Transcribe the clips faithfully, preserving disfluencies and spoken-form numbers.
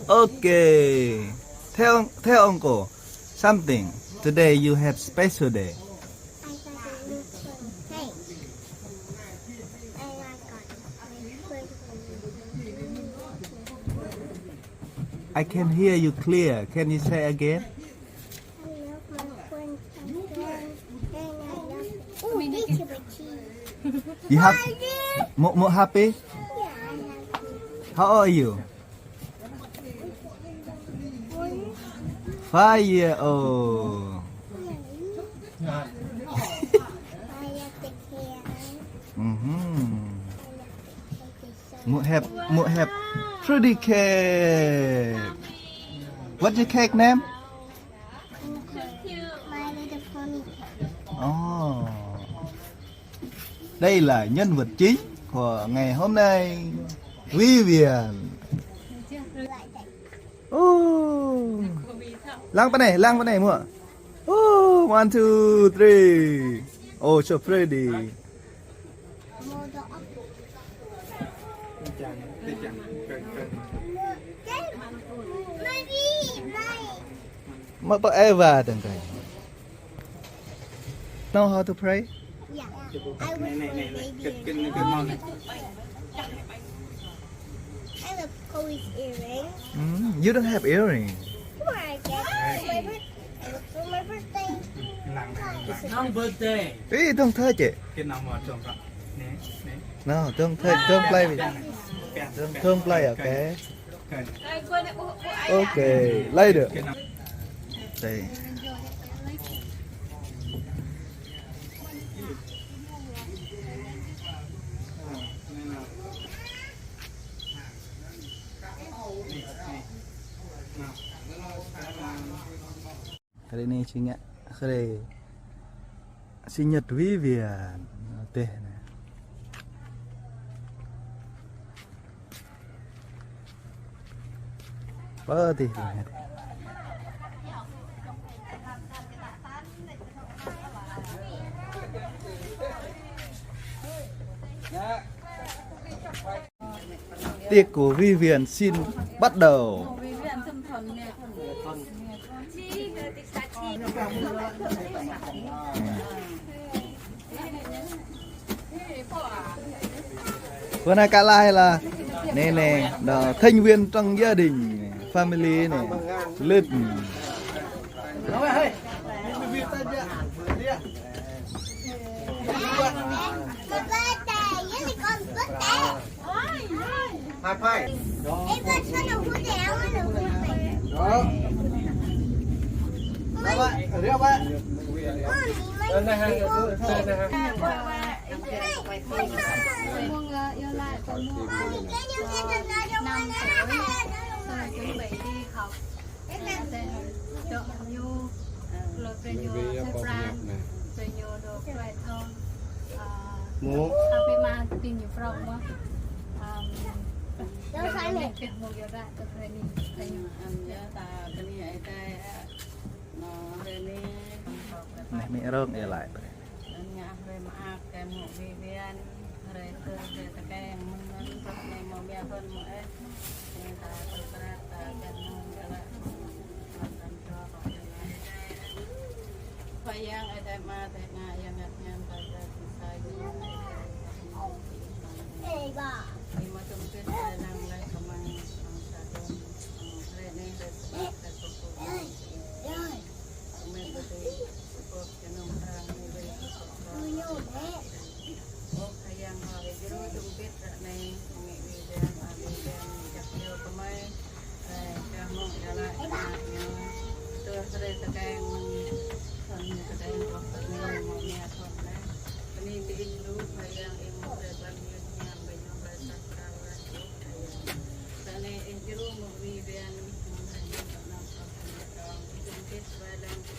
Okay. Tell, tell uncle something. Today you have special day. I can hear you clear. Can you say again? I love my friends and friends, and I love the teacher. You have more, more happy? Yeah, I'm happy. How old are you? One. Five year old. Yeah. I love the cat. Mm-hmm. I love the cat. Mụ have, mụ have pretty cake. What's your cake name? My Little Pony cake. Oh. Đây là nhân vật chính của ngày hôm nay, Vivian. Oh. Lăng pơ anai, lăng pơ anai mụ. Oh, one, two, three. Oh, so pretty. Mă pơ Eva dơ̆ng kơi. Know how to play? Yeah. I was a baby. I have Chloe's earring. Mm, you don't have earring. Come on, I get it. It's my birthday. It's my birthday. Ê, don't touch it. No, don't touch, don't play with it. Don't, don't play, okay? Okay, later. Đây. Hrơi anai či ngă hrơi sinh nhật Vivian. Teh anai. Pơ teh anai. Tiệc của Vivian xin bắt đầu. Bữa nay cả lai là nè, nè, đó, thành viên trong gia đình, family này, lượt. Hai phai. Ê, con sao nó hút đéo mà nó hút vậy? Đó. Ba ba, rượu ba. Con thì mày không. Con thì cái như kia thật là trong năm tuổi, xong rồi chuẩn bị đi học. Ơ, tơ, dŏ ñu, lŏ brơi ñu sơprang, brơi ñu dŏ brơi thơm. Ơ, mô. Tapi mă tin ñu prŏng mơ̆n. Ơ, dŏ sai mĕ. Mơ̆ yua ră tơ brơi ni, brơi ñu. Ơ, yua ta brơi ni ai tai, ơ, nô brơi ni. Neh mĕ rơ̆ng ê lai brơi. Anŭn ngă hrơi mơak kơ mơ̆ Vivian, hrơi tơ, hrơi tơkeng, mơ̆ng anŭn, tơl anai mơ̆ mia hơ̆n mơ̆ ĕh. Ơ, ta tơl krăt, ta kăn mơ̆ng kơ lă, mơ̆ng kăn tơ, kơ lă. Khua Yang, Ơi Adai Ama, Ơi Adai Ama, Yang Bơngăt Hiam, ta kơ tơlơi sa yua. Ơ, ba. Ih mơ̆ tơm kơ ta lăng lĕ kơmăng, kơmăng sa dong, kơmăng hrơi anai, hrơi Sabat, hrơi pơpŭ. Ơ, ba. Ơ, ba. Ơ, Khua Yang Bơngăt Hiam, hrơi djru tơm kơ ră anai, mơ̆ng ih wĭ dơ̆ng, ih wĭ dơ̆ng, jak yua kơ mơi, ơ, kơ mơ̆ng ia laĭ, kơ mơ̆ng ia. Tơ hrơi tơkeng mơ̆ng, thun tơkeng, ƀôh tơkeng, mơ̆ng ia thun anai. Bơni kơ ih lu, Khua Yang, ih mơ̆ brơi ƀlăng yơh hiam, bơni brơi sat kơ ră anai. Ră anai ih djru mơ̆ Vivian, mơ̆ng hai ngàn lẻ năm, ih tơm kơ ba lăng kơ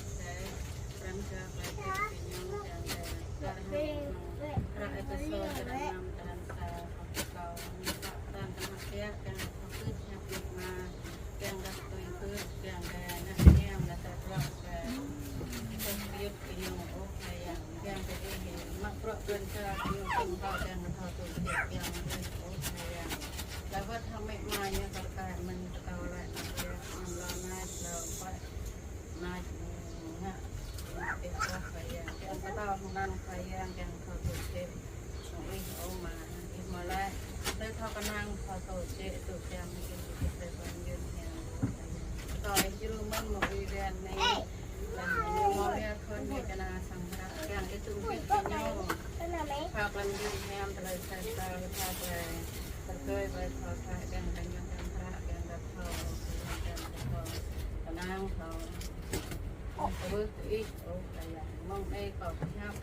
Hră Êphêsô črăn năm, črăn sa, pă pluh klâo. Mơ̆ng pă pran tơnah kiăng kơ hơgĕt hiăp Ama, kiăng kơ tui hơgĕt, kiăng kơ ană hiam lĕ tơlơi bruă kơ tơlơi yut kơ ñu ôh Khua Yang, kiăng kơ ih mă bruă pran kơ ñu tơm thâo kiăng kơ thâo tui hơgĕt, kiăng kơ ih ôh Khua Yang. Lăi wơ̆t hăng mĕ ama ñu tơlơi mơ̆n tơlơi Anai, anai, ñu mơ̆ng ia khŏn ñu kơna sang hră, kiăng kơ tŭ hơbĭt kơ ñu. Pha pran jua hiam tơlơi sat sa, pha tơlơi tơgơi ƀơi thâo thâo, kiăng kơ ñu kiăng hră, kiăng kơ thâo, kiăng kơ thâo, kơnang thâo. Kơ ƀơi tơ ih, ơ Khua Yang, mơ̆ng anai kâo pơhiăp,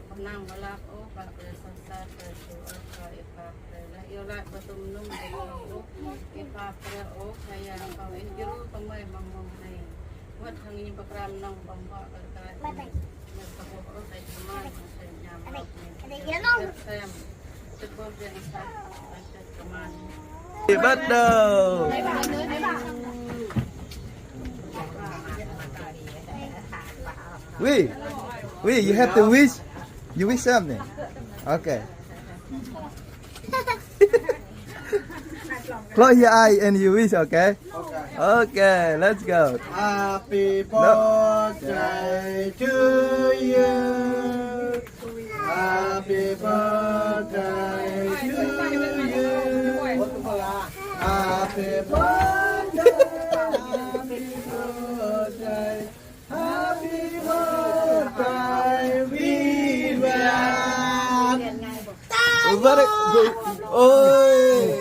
pơnăng pơlăp, ơ, pha tơlơi sat sa, tơlơi su, ơ, kâo ih pap. Laih iâu laĭ pơtŭm nŭng kơ kâo, ơ, ih pap brơi, ơ Khua Yang kâo, ih djru kơ mơi amăng mông anai. Wơ̆t hăng ñu pơkra mơnơ̆ng ƀơ̆ng huă kơ rơkai. Mơi kơkuh ôh, tơlơi kơman, tơlơi ñam, tơlơi sem. Tơlơi kơman. Bắt đầu. Wi, Wi, you have to wish. You wish something. Okay. Close your eye and you wish, okay? Okay, let's go. Happy birthday to you. Happy birthday to you. Happy birthday, happy birthday. Happy birthday, Vivian. Ôi. Ôi.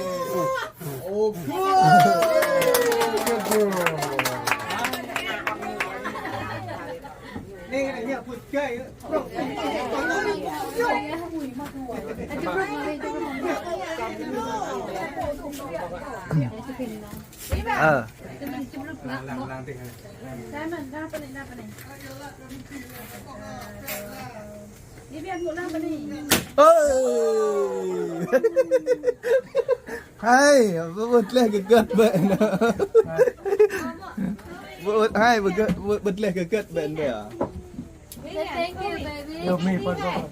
Ờ. Ơ. Hai, ƀu ƀuh tơlơi hơgĕt ƀĕ anai. Ƀu ƀuh, hai, ƀu ƀuh, ƀu ƀuh tơlơi hơgĕt ƀĕ anai. Say thank you, baby. Yo, me, por favor.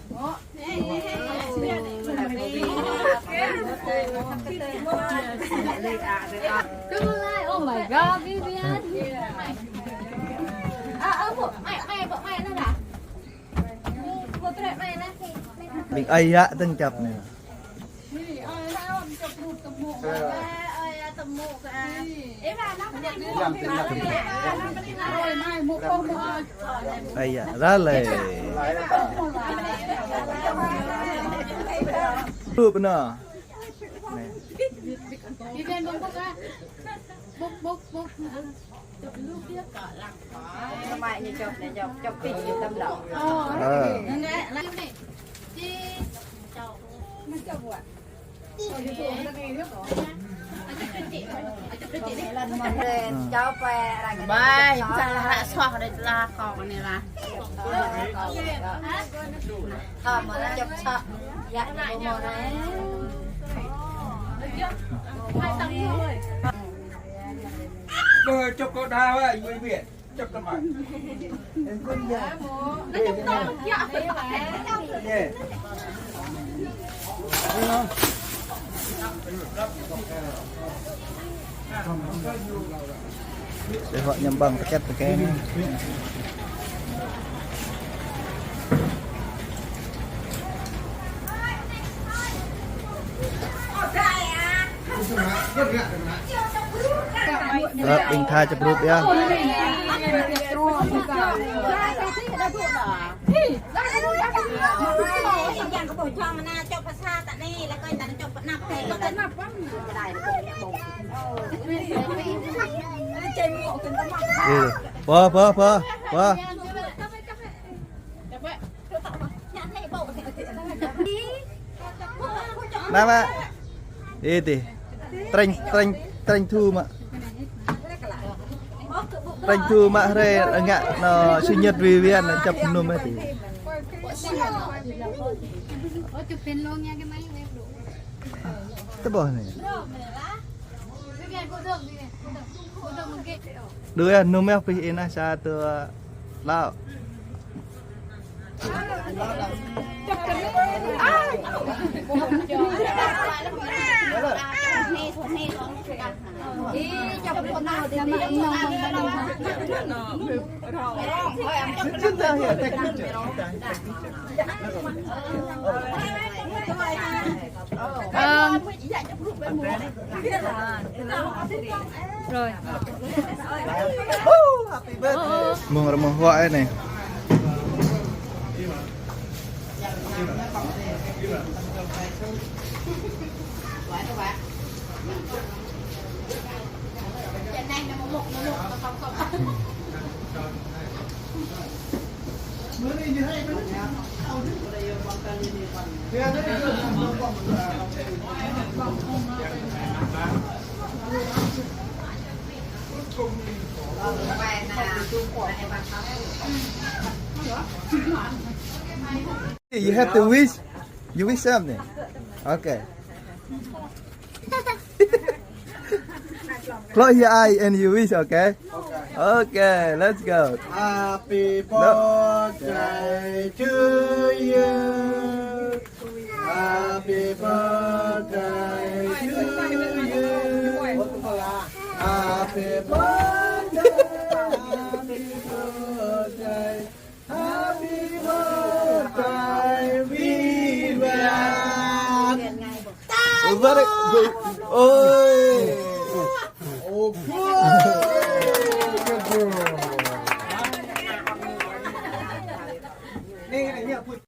Come on, oh my God, Vivian. Ƀing ơi yă tơ̆ng čăp anai. Ơi yă, ra lĕ. Bŭk anai. Bŭk, bŭk, bŭk. Samơ̆ ñu čŏp, ñu čŏp, čŏp pĭt ñu tơm đŏng. Ơ. Bai, sa lah rak soh dêh lah kâo anai lah. Kâo mơ̆ ñu čŏp soh. Yă ñu mơ̆ anai. Bơ čŏp kâo đa wa, ibu ibu. Chụp tơmai. Để họ nhằm bằng paket paket này. Ơ, ƀing Thái chụp rup yơh. Ê, pơ, pơ, pơ, pơ. Nă mă. Ê, tih. Trĕnh, trĕnh, trĕnh thu mă. Trĕnh thu mă hrơi ngă anŭn sinh nhật Vivian anŭn čăp mơnum ê tih. Tơƀôh anai. Đuaĭ ah, mơnum ê pih ina sa tơ lao. Ơ, rồi. Mơ̆ng rơmơ̆ huă anai. You have to wish. You wish something. Okay. Close your eye and you wish, okay? Okay, let's go. Happy birthday to you. Happy birthday to you. Happy birthday. Happy birthday. Happy birthday, Vivian. Ôi.